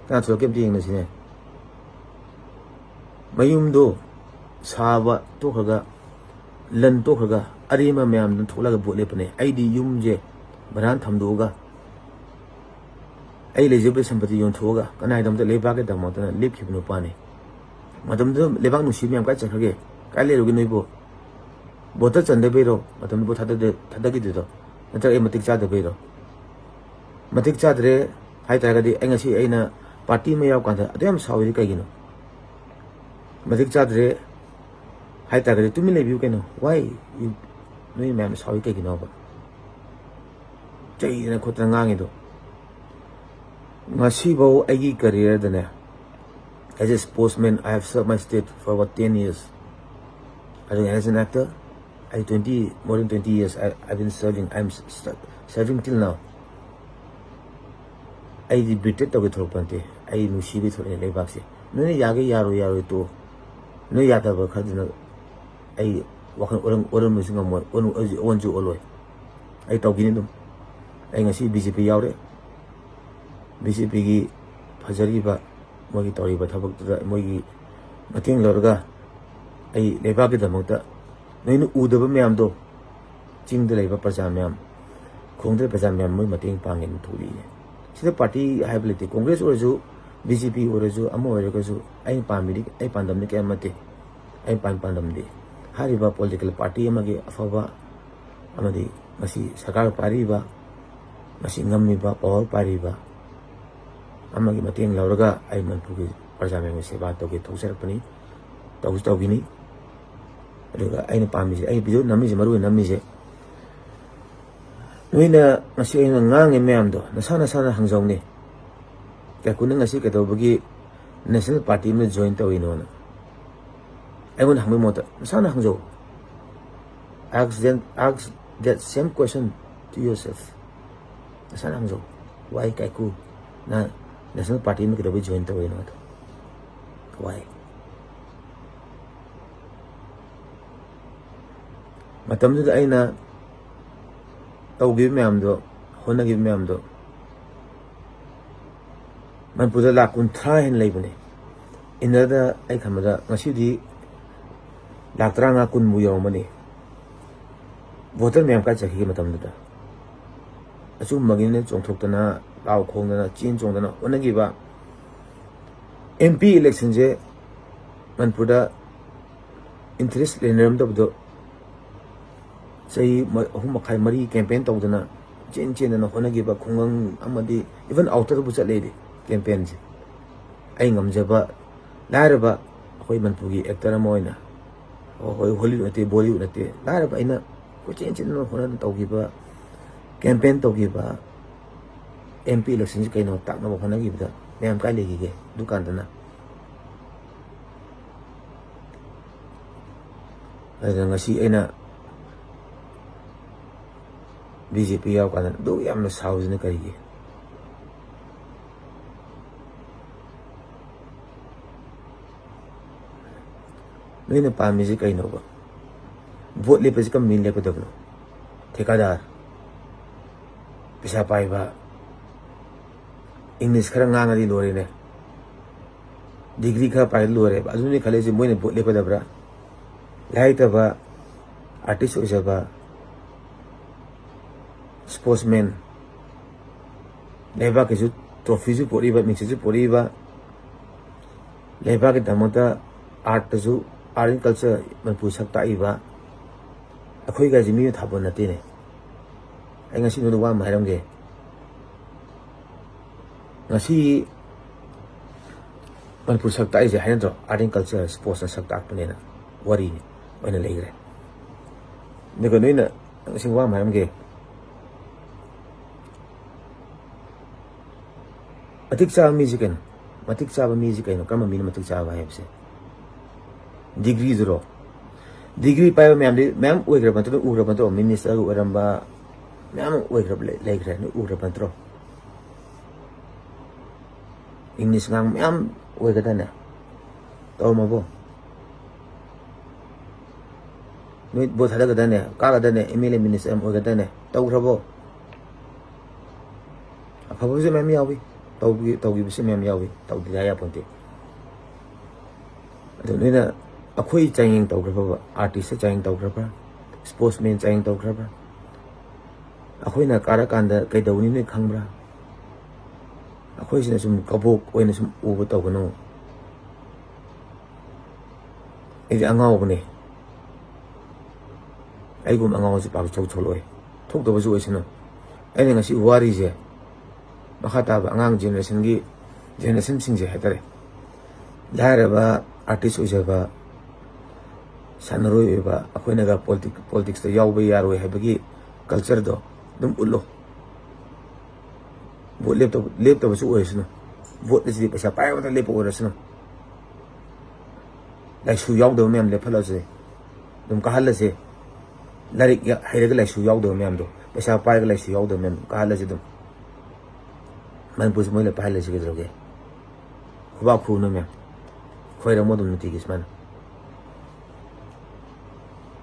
ꯀꯅꯥ ꯊꯣꯛꯂꯛꯀꯦ ꯑꯝꯇ ꯌꯦꯡꯅꯁꯤꯅꯦ꯫ ꯃꯌꯨꯝꯗꯣ ꯁꯥꯕ ꯇꯣꯛꯈ꯭ꯔꯒ, ꯂꯟ ꯇꯣꯛꯈ꯭ꯔꯒ, ꯑꯔꯦꯝꯕ ꯃꯌꯥꯝꯗꯨ ꯊꯣꯛꯂꯒ ꯚꯣꯠ ꯂꯦꯞꯄꯅꯦ꯫ ꯑꯩꯗꯤ ꯌꯨꯝꯁꯦ ꯚꯔꯥ ꯊꯝꯗꯣꯛꯑꯒ, ꯑꯩ ꯂꯩꯖꯕ ꯁꯝꯄꯇꯤ ꯌꯣꯟꯊꯣꯛꯑꯒ ꯀꯅꯥꯒꯤꯗꯃꯛꯇ? ꯂꯩꯕꯥꯛꯀꯤꯗꯃꯛꯇꯅ ꯂꯦꯞꯈꯤꯕ ꯅꯨꯄꯥꯅꯤ꯫ ꯃꯇꯝꯗꯨꯗ ꯂꯩꯕꯥꯛ ꯅꯨꯡꯁꯤꯕ ꯃꯌꯥꯝ ꯀꯥꯏ ꯆꯠꯈ꯭ꯔꯒꯦ? ꯀꯥꯏ ꯂꯩꯔꯨꯒꯦ ꯅꯣꯏꯕꯨ? ꯚꯣꯇꯔ ꯆꯟꯗꯕꯩꯔꯣ ꯃꯇꯝꯗꯨ ꯚꯣꯠ ꯊꯥꯗꯗꯦ-, ꯊꯥꯗꯈꯤꯗ꯭ꯔꯤꯗꯣ? ꯅꯠꯇ꯭ꯔꯒ ꯑꯩ ꯃꯇꯤꯛ ꯆꯥꯗꯕꯩꯔꯣ? ꯃꯇꯤꯛ ꯆꯥꯗ꯭ꯔꯦ ꯍꯥꯏꯇꯥꯔꯒꯗꯤ, ꯑꯩ ꯉꯁꯤ ꯑꯩꯅ ꯄꯥꯔꯇꯤ ꯑꯃ ꯌꯥꯎꯀꯥꯟꯗ ꯑꯗꯨ ꯌꯥꯝ ꯁꯥꯎꯔꯤ ꯀꯩꯒꯤꯅꯣ? ꯃꯇꯤꯛ ꯆꯥꯗ꯭ꯔꯦ ꯍꯥꯏꯇꯥꯔꯒꯗꯤ ꯇꯨꯃꯤꯟ ꯂꯩꯕꯤꯌꯨ ꯀꯩꯅꯣ꯫ Why you, ꯅꯣꯏ ꯃꯌꯥꯝ ꯁꯥꯎꯔꯤ ꯀꯩꯒꯤꯅꯣꯕ? ꯆꯩꯗꯅ ꯈꯣꯠꯇꯅ ꯉꯥꯡꯉꯤꯗꯣ꯫ ꯉꯁꯤꯐꯥꯎ ꯑꯩꯒꯤ ꯀꯦꯔꯤꯌꯔꯗꯅꯦ, as a sportsman, I have served my state for about ten years. ꯑꯗꯨꯒ as an actor, I twenty, more than twenty years I, I've been serving, I'm s-, s-, serving till now. ꯑꯩꯗꯤ ꯕꯤꯇ꯭ꯔꯦꯠ ꯇꯧꯒꯦ ꯊꯣꯛꯂꯛꯄ ꯅꯠꯇꯦ, ꯑꯩ ꯅꯨꯡꯁꯤꯕꯩ ꯊꯣꯛꯂꯛꯑꯦ ꯂꯩꯕꯥꯛꯁꯦ꯫ ꯅꯣꯏꯅ ꯌꯥꯒꯦ ꯌꯥꯔꯣꯏ, ꯌꯥꯔꯣꯏ ꯇꯣꯛꯑꯣ꯫ ꯅꯣꯏ ꯌꯥꯗꯕ ꯈꯔꯗꯨꯅ ꯑꯩ ꯋꯥꯈꯜ ꯑꯣꯜꯂꯝ-, ꯑꯣꯜꯂꯝꯕꯁꯨ ꯉꯝꯃꯣꯏ, ꯑꯣꯟ-, ꯑꯣꯟꯁꯨ ꯑꯣꯜꯂꯣꯏ꯫ ꯑꯩ ꯇꯧꯈꯤꯅꯤ ꯑꯗꯨꯝ꯫ ꯑꯩ ꯉꯁꯤ ꯕꯤ ꯖꯦ ꯄꯤ ꯌꯥꯎꯔꯦ꯫ ꯕꯤ ꯖꯦ ꯄꯤꯒꯤ ꯐꯖꯔꯤꯕ ꯃꯣꯏꯒꯤ ꯇꯧꯔꯤꯕ ꯊꯕꯛꯇꯨꯗ ꯃꯣꯏꯒꯤ ꯃꯇꯦꯡ ꯂꯧꯔꯒ ꯑꯩ ꯂꯩꯕꯥꯛꯀꯤꯗꯃꯛꯇ ꯅꯣꯏꯅ ꯎꯗꯕ ꯃꯌꯥꯝꯗꯣ, ꯆꯤꯡꯗ ꯂꯩꯕ ꯄ꯭ꯔꯖꯥ ꯃꯌꯥꯝ, ꯈꯨꯡꯒꯪꯗ ꯂꯩꯕ ꯄ꯭ꯔꯖꯥ ꯃꯌꯥꯝ ꯃꯣꯏ ꯃꯇꯦꯡ ꯄꯥꯡꯒꯦꯅ ꯊꯣꯛꯂꯛꯏꯅꯦ꯫ ꯁꯤꯗ ꯄꯥꯔꯇꯤ ꯍꯥꯏꯕ ꯂꯩꯇꯦ, ꯀꯣꯡꯒ꯭ꯔꯦꯁ ꯑꯣꯏꯔꯁꯨ, ꯕꯤ ꯖꯦ ꯄꯤ ꯑꯣꯏꯔꯁꯨ, ꯑꯃ ꯑꯣꯏꯔꯒꯁꯨ ꯑꯩꯅ ꯄꯥꯝꯃꯤꯗꯤ, ꯑꯩ ꯄꯥꯟꯗꯝꯗꯤ ꯀꯌꯥ ꯅꯠꯇꯦ꯫ ꯑꯩ ꯄꯥꯟ-, ꯄꯥꯟꯗꯝꯗꯤ ꯍꯥꯏꯔꯤꯕ ꯄꯣꯂꯤꯇꯤꯀꯦꯜ ꯄꯥꯔꯇꯤ ꯑꯃꯒꯤ ꯑꯐꯕ ꯑꯃꯗꯤ ꯃꯁꯤ ꯁꯔꯀꯥꯔ ꯄꯥꯏꯔꯤꯕ, ꯃꯁꯤ ꯉꯝꯃꯤꯕ, ꯄꯥꯋꯔ ꯄꯥꯏꯔꯤꯕ ꯑꯃꯒꯤ ꯃꯇꯦꯡ ꯂꯧꯔꯒ ꯑꯩ ꯃꯅꯤꯄꯨꯔꯒꯤ ꯄ꯭ꯔꯖꯥ ꯃꯌꯥꯝꯒꯤ ꯁꯦꯕꯥ ꯇꯧꯒꯦ ꯊꯣꯛꯆꯔꯛꯄꯅꯤ, ꯇꯧꯁꯨ ꯇꯧꯈꯤꯅꯤ꯫ ꯑꯗꯨꯒ ꯑꯩꯅ ꯄꯥꯝꯃꯤꯁꯦ, ꯑꯩ ꯚꯤꯗꯤꯑꯣ ꯅꯝꯃꯤꯁꯦ, ꯃꯔꯨ ꯑꯣꯏꯅ ꯅꯝꯃꯤꯁꯦ, ꯅꯣꯏꯅ ꯉꯁꯤ ꯑꯩꯅ ꯉꯥꯡꯉꯤ ꯃꯌꯥꯝꯗꯣ ꯅꯁꯥ ꯅꯁꯥꯅ ꯍꯪꯖꯧꯅꯦ꯫ ꯀꯥꯏꯀꯨꯅ ꯉꯁꯤ ꯀꯩꯗꯧꯕꯒꯤ ꯅꯦꯁꯅꯦꯜ ꯄꯥꯔꯇꯤ ꯑꯃꯗ ꯖꯣꯏꯟ ꯇꯧꯔꯤꯅꯣꯅ ꯑꯩꯉꯣꯟꯗ ꯍꯪꯕꯒꯤ ꯃꯍꯨꯠꯇ ꯅꯁꯥꯅ ꯍꯪꯖꯧ꯫ Ask them, ask that same question to yourself. ꯅꯁꯥꯅ ꯍꯪꯖꯧ, "Why ꯀꯥꯏꯀꯨ ꯅ ꯅꯦꯁꯅꯦꯜ ꯄꯥꯔꯇꯤ ꯑꯃ ꯀꯩꯗꯧꯕꯩ ꯖꯣꯏꯟ ꯇꯧꯔꯤꯅꯣ?" ꯑꯗꯣ, "Why?" ꯃꯇꯝꯗꯨꯗ ꯑꯩꯅ ꯇꯧꯈꯤꯕ ꯃꯌꯥꯝꯗꯣ, ꯍꯣꯠꯅꯈꯤꯕ ꯃꯌꯥꯝꯗꯣ, ꯃꯅꯤꯄꯨꯔꯗ ꯂꯥꯛ ꯀꯨꯟꯊ꯭ꯔꯥ ꯍꯦꯟꯅ ꯂꯩꯕꯅꯦ꯫ ꯏꯟꯅꯔꯗ ꯑꯩ ꯈꯟꯕꯗ ꯉꯁꯤꯗꯤ ꯂꯥꯛ ꯇꯔꯥꯃꯉꯥ ꯀꯨꯟꯕꯨ ꯌꯧꯔꯝꯃꯅꯤ꯫ ꯚꯣꯇꯔ ꯃꯌꯥꯝ ꯀꯥꯏ ꯆꯠꯈꯤꯒꯦ ꯃꯇꯝꯗꯨꯗ? ꯑꯆꯨꯝꯕꯒꯤꯅ ꯆꯣꯡꯊꯣꯛꯇꯅ, ꯂꯥꯎ ꯈꯣꯡꯗꯅ, ꯆꯦꯟ ꯆꯣꯡꯗꯅ ꯍꯣꯠꯅꯈꯤꯕ꯫ ꯑꯦꯝ ꯄꯤ ꯏꯂꯦꯛꯁꯟꯁꯦ ꯃꯅꯤꯄꯨꯔꯗ ꯏꯟꯇꯔꯦꯁ ꯂꯩꯅꯔꯝꯗꯕꯗꯣ ꯆꯍꯤ ꯃ-, ꯑꯍꯨꯝ ꯃꯈꯥꯏ, ꯃꯔꯤ ꯀꯦꯝꯄꯦꯟ ꯇꯧꯗꯅ, ꯆꯦꯟ ꯆꯦꯟꯗꯅ ꯍꯣꯠꯅꯈꯤꯕ ꯈꯨꯡꯒꯪ ꯑꯃꯗꯤ even ꯑꯥꯎꯇꯔꯕꯨ ꯆꯠꯂꯦꯗꯤ ꯀꯦꯝꯄꯦꯟꯁꯦ꯫ ꯑꯩ ꯉꯝꯖꯕ ꯂꯥꯏꯔꯕ ꯑꯩꯈꯣꯏ ꯃꯅꯤꯄꯨꯔꯒꯤ ꯑꯦꯛꯇꯔ ꯑꯃ ꯑꯣꯏꯅ, ꯑꯩꯈꯣꯏ ꯍꯣꯂꯤꯋꯨꯗ ꯅꯠꯇꯦ, ꯕꯣꯂꯤꯋꯨꯗ ꯅꯠꯇꯦ, ꯂꯥꯏꯔꯕ ꯑꯩꯅ ꯀꯣꯏꯆꯦꯟ ꯆꯦꯟꯗꯅ ꯍꯣꯠꯅꯗꯅ ꯇꯧꯈꯤꯕ, ꯀꯦꯝꯄꯦꯟ ꯇꯧꯈꯤꯕ, ꯑꯦꯝ ꯄꯤ ꯏꯂꯦꯛꯁꯟꯁꯤ ꯀꯩꯅꯣ ꯇꯥꯛꯅꯕ ꯍꯣꯠꯅꯈꯤꯕꯗ ꯃꯌꯥꯝ ꯀꯥꯏ ꯂꯩꯈꯤꯒꯦ? ꯑꯗꯨꯀꯥꯟꯗꯅ ꯑꯗꯨꯅ ꯉꯁꯤ ꯑꯩꯅ ꯕꯤ ꯖꯦ ꯄꯤ ꯌꯥꯎꯔꯀꯥꯟꯗ ꯑꯗꯨꯛ ꯌꯥꯝꯅ ꯁꯥꯎꯔꯤꯁꯤꯅ ꯀꯔꯤꯒꯤ? ꯅꯣꯏꯅ ꯄꯥꯝꯃꯤꯁꯤ ꯀꯩꯅꯣꯕ? ꯚꯣꯠ ꯂꯦꯞꯄꯁꯤ ꯀꯔꯝꯕ ꯃꯤ ꯂꯦꯞꯀꯗꯕꯅꯣ? ꯊꯦꯀꯥꯗꯥꯔ, ꯄꯩꯁꯥ ꯄꯥꯏꯕ, ꯏꯪꯂꯤꯁ ꯈꯔ ꯉꯥꯡꯉꯗꯤ ꯂꯣꯏꯔꯦꯅꯦ, ꯗꯤꯒ꯭ꯔꯤ ꯈꯔ ꯄꯥꯏꯔꯗꯤ ꯂꯣꯏꯔꯦꯕ꯫ ꯑꯗꯨꯅꯤ ꯈꯜꯂꯤꯁꯦ, ꯃꯣꯏꯅ ꯚꯣꯠ ꯂꯦꯞꯀꯗꯕ꯭ꯔꯥ? ꯂꯥꯏꯔꯤꯛ ꯍꯩꯇꯕ, ꯑꯥꯔꯇꯤꯁ ꯑꯣꯏꯖꯕ, ꯁ꯭ꯄꯣꯔꯠꯁꯃꯦꯟ, ꯂꯩꯕꯥꯛꯀꯤꯁꯨ ꯇ꯭ꯔꯣꯐꯤꯁꯨ ꯄꯨꯔꯛꯏꯕ, ꯃꯤꯡꯆꯠꯁꯨ ꯄꯨꯔꯛꯏꯕ, ꯂꯩꯕꯥꯛꯀꯤꯗꯃꯛꯇ ꯑꯥꯔꯠꯇꯁꯨ, ꯑꯥꯔꯠ ꯑꯦꯟ ꯀꯜꯆꯔ ꯃꯅꯤꯄꯨꯔ ꯁꯛ ꯇꯥꯛꯏꯕ, ꯑꯩꯈꯣꯏꯒꯁꯦ ꯃꯤꯅ ꯊꯥꯕ ꯅꯠꯇꯦꯅꯦ꯫ ꯑꯩ ꯉꯁꯤ ꯅꯉꯣꯟꯗ ꯋꯥ ꯑꯃ ꯍꯥꯏꯔꯝꯒꯦ꯫ ꯉꯁꯤ ꯃꯅꯤꯄꯨꯔ ꯁꯛ ꯇꯥꯛꯏꯁꯦ ꯍꯥꯏꯅꯗ꯭ꯔꯣ? ꯑꯥꯔꯠ ꯑꯦꯟ ꯀꯜꯆꯔ, ꯁ꯭ꯄꯣꯔꯠꯁꯅ ꯁꯛ ꯇꯥꯛꯄꯅꯦꯅ ꯋꯥꯔꯤꯅꯤ꯫ ꯑꯣꯏꯅ ꯂꯩꯈ꯭ꯔꯦ꯫ ꯑꯗꯨꯒ ꯅꯣꯏꯅ ꯉꯁꯤ ꯋꯥ ꯑꯃ ꯍꯥꯏꯔꯝꯒꯦ꯫ ꯃꯇꯤꯛ ꯆꯥꯕ ꯃꯤꯁꯤ ꯀꯩꯅꯣ? ꯃꯇꯤꯛ ꯆꯥꯕ ꯃꯤꯁꯤ ꯀꯩꯅꯣ? ꯀꯔꯝꯕ ꯃꯤꯅꯣ ꯃꯇꯤꯛ ꯆꯥꯕ ꯍꯥꯏꯕꯁꯦ? ꯗꯤꯒ꯭ꯔꯤꯗꯨꯔꯣ? ꯗꯤꯒ꯭ꯔꯤ ꯄꯥꯏꯕ ꯃꯌꯥꯝꯗꯤ ꯃꯌꯥꯝ ꯑꯣꯏꯈ꯭ꯔꯕ ꯅꯠꯇ꯭ꯔꯣ? ꯎꯈ꯭ꯔꯕ ꯅꯠꯇ꯭ꯔꯣ? ꯃꯤꯅꯤꯁꯇꯔ ꯑꯣꯏꯔꯝꯕ ꯃꯌꯥꯝ ꯑꯃ ꯑꯣꯏꯈ꯭ꯔꯕ ꯂꯩ-, ꯂꯩꯈ꯭ꯔꯦ꯫ ꯅꯣꯏ ꯎꯈ꯭ꯔꯕ ꯅꯠꯇ꯭ꯔꯣ? ꯏꯪꯂꯤꯁ ꯉꯥꯡ ꯃꯌꯥꯝ ꯑꯣꯏꯒꯗꯅꯦ꯫ ꯇꯧꯔꯝꯃꯕꯣ? ꯅꯣꯏ ꯚꯣꯠ ꯊꯥꯗꯒꯗꯅꯦ, ꯀꯥꯒꯗꯅꯦ, ꯑꯦꯝ ꯑꯦꯜ ꯑꯦ ꯃꯤꯅꯤꯁꯇꯔ ꯑꯃ ꯑꯣꯏꯒꯗꯅꯦ꯫ ꯇꯧꯈ꯭ꯔꯕꯣ? ꯑꯐꯕꯁꯨ ꯃꯌꯥꯝ ꯌꯥꯎꯏ, ꯇꯧꯈꯤ-, ꯇꯧꯈꯤꯕꯁꯨ ꯃꯌꯥꯝ ꯌꯥꯎꯏ, ꯇꯧꯗꯦ ꯍꯥꯏ ꯌꯥꯄꯣꯟꯇꯦ꯫ ꯑꯗꯨ ꯅꯣꯏꯅ ꯑꯩꯈꯣꯏ ꯆꯥꯡꯌꯦꯡ ꯇꯧꯈ꯭ꯔꯕ, ꯑꯥꯔꯇꯤꯁꯇ ꯆꯥꯡꯌꯦꯡ ꯇꯧꯈ꯭ꯔꯕ꯭ꯔꯥ? ꯁ꯭ꯄꯣꯔꯠꯁꯃꯦꯟ ꯆꯥꯡꯌꯦꯡ ꯇꯧꯈ꯭ꯔꯕ꯭ꯔꯥ? ꯑꯩꯈꯣꯏꯅ ꯀꯥꯔꯀꯥꯟꯗ ꯀꯩꯗꯧꯅꯤ ꯅꯣꯏ ꯈꯪꯕ꯭ꯔꯥ? ꯑꯩꯈꯣꯏꯁꯤꯅ ꯁꯨꯝ ꯀꯕꯣꯛ ꯑꯣꯏꯅ ꯁꯨꯝ ꯎꯕ ꯇꯧꯒꯅꯨ꯫ ꯑꯩꯗꯤ ꯑꯉꯥꯎꯕꯅꯦ꯫ ꯑꯩꯒꯨꯝꯕ ꯑꯉꯥꯎꯕꯁꯤ ꯄꯥꯛ ꯊꯣꯛ-, ꯊꯣꯛꯂꯛꯑꯣꯏ꯫ ꯊꯣꯛꯇꯕꯁꯨ ꯑꯣꯏꯁꯅꯨ꯫ ꯑꯩꯅ ꯉꯁꯤ ꯋꯥꯔꯤꯁꯦ ꯃꯈꯥ ꯇꯥꯕ ꯑꯉꯥꯡ ꯖꯦꯅꯦꯔꯦꯁꯟꯒꯤ, ꯖꯦꯅꯦꯔꯦꯁꯟꯁꯤꯡꯁꯦ ꯍꯥꯏꯇꯥꯔꯦ, ꯂꯥꯏꯔꯕ ꯑꯥꯔꯇꯤꯁ ꯑꯣꯏꯖꯕ, ꯁꯥꯟꯅꯔꯣꯏ ꯑꯣꯏꯕ ꯑꯩꯈꯣꯏꯅꯒ ꯄꯣꯂꯤꯇꯤꯛ-, ꯄꯣꯂꯤꯇꯤꯛꯁꯇ ꯌꯥꯎꯕ ꯌꯥꯔꯣꯏ ꯍꯥꯏꯕꯒꯤ ꯀꯜꯆꯔꯗꯣ ꯑꯗꯨꯝ ꯎꯠꯂꯣ꯫ ꯚꯣꯠ ꯂꯦꯞꯇꯕ, ꯂꯦꯞꯇꯕꯁꯨ ꯑꯣꯏꯔꯁꯅꯨ꯫ ꯚꯣꯠ ꯑꯁꯤꯗꯤ ꯄꯩꯁꯥ ꯄꯥꯏꯕ ꯉꯥꯛꯇ ꯂꯦꯞꯄ ꯑꯣꯏꯔꯁꯅꯨ꯫ ꯂꯥꯏꯁꯨ ꯌꯥꯎꯗꯕ ꯃꯌꯥꯝ ꯂꯦꯞꯍꯜꯂꯁꯦ꯫ ꯑꯗꯨꯝ ꯀꯥꯍꯜꯂꯁꯦ꯫ ꯂꯥꯏꯔꯤꯛ ꯌꯥ-, ꯍꯩꯔꯒ ꯂꯥꯏꯁꯨ ꯌꯥꯎꯗꯕ ꯃꯌꯥꯝꯗꯣ, ꯄꯩꯁꯥ ꯄꯥꯏꯔꯒ ꯂꯥꯏꯁꯨ ꯌꯥꯎꯗꯕ ꯃꯌꯥꯝꯗꯣ ꯀꯥꯍꯜꯂꯁꯦ ꯑꯗꯨꯝ꯫ ꯃꯅꯤꯄꯨꯔꯁꯤ ꯃꯣꯏ ꯂꯣꯏ ꯄꯥꯏꯍꯜꯂꯁꯤ ꯀꯩꯗꯧꯔꯒꯦ? ꯈꯨꯕꯥꯛ ꯈꯨꯅꯨ ꯃꯌꯥꯝ꯫ ꯈꯣꯏꯔꯝꯃꯣ ꯑꯗꯨꯝ ꯅꯨꯡꯇꯤꯒꯤ ꯁꯨꯃꯥꯏꯅ꯫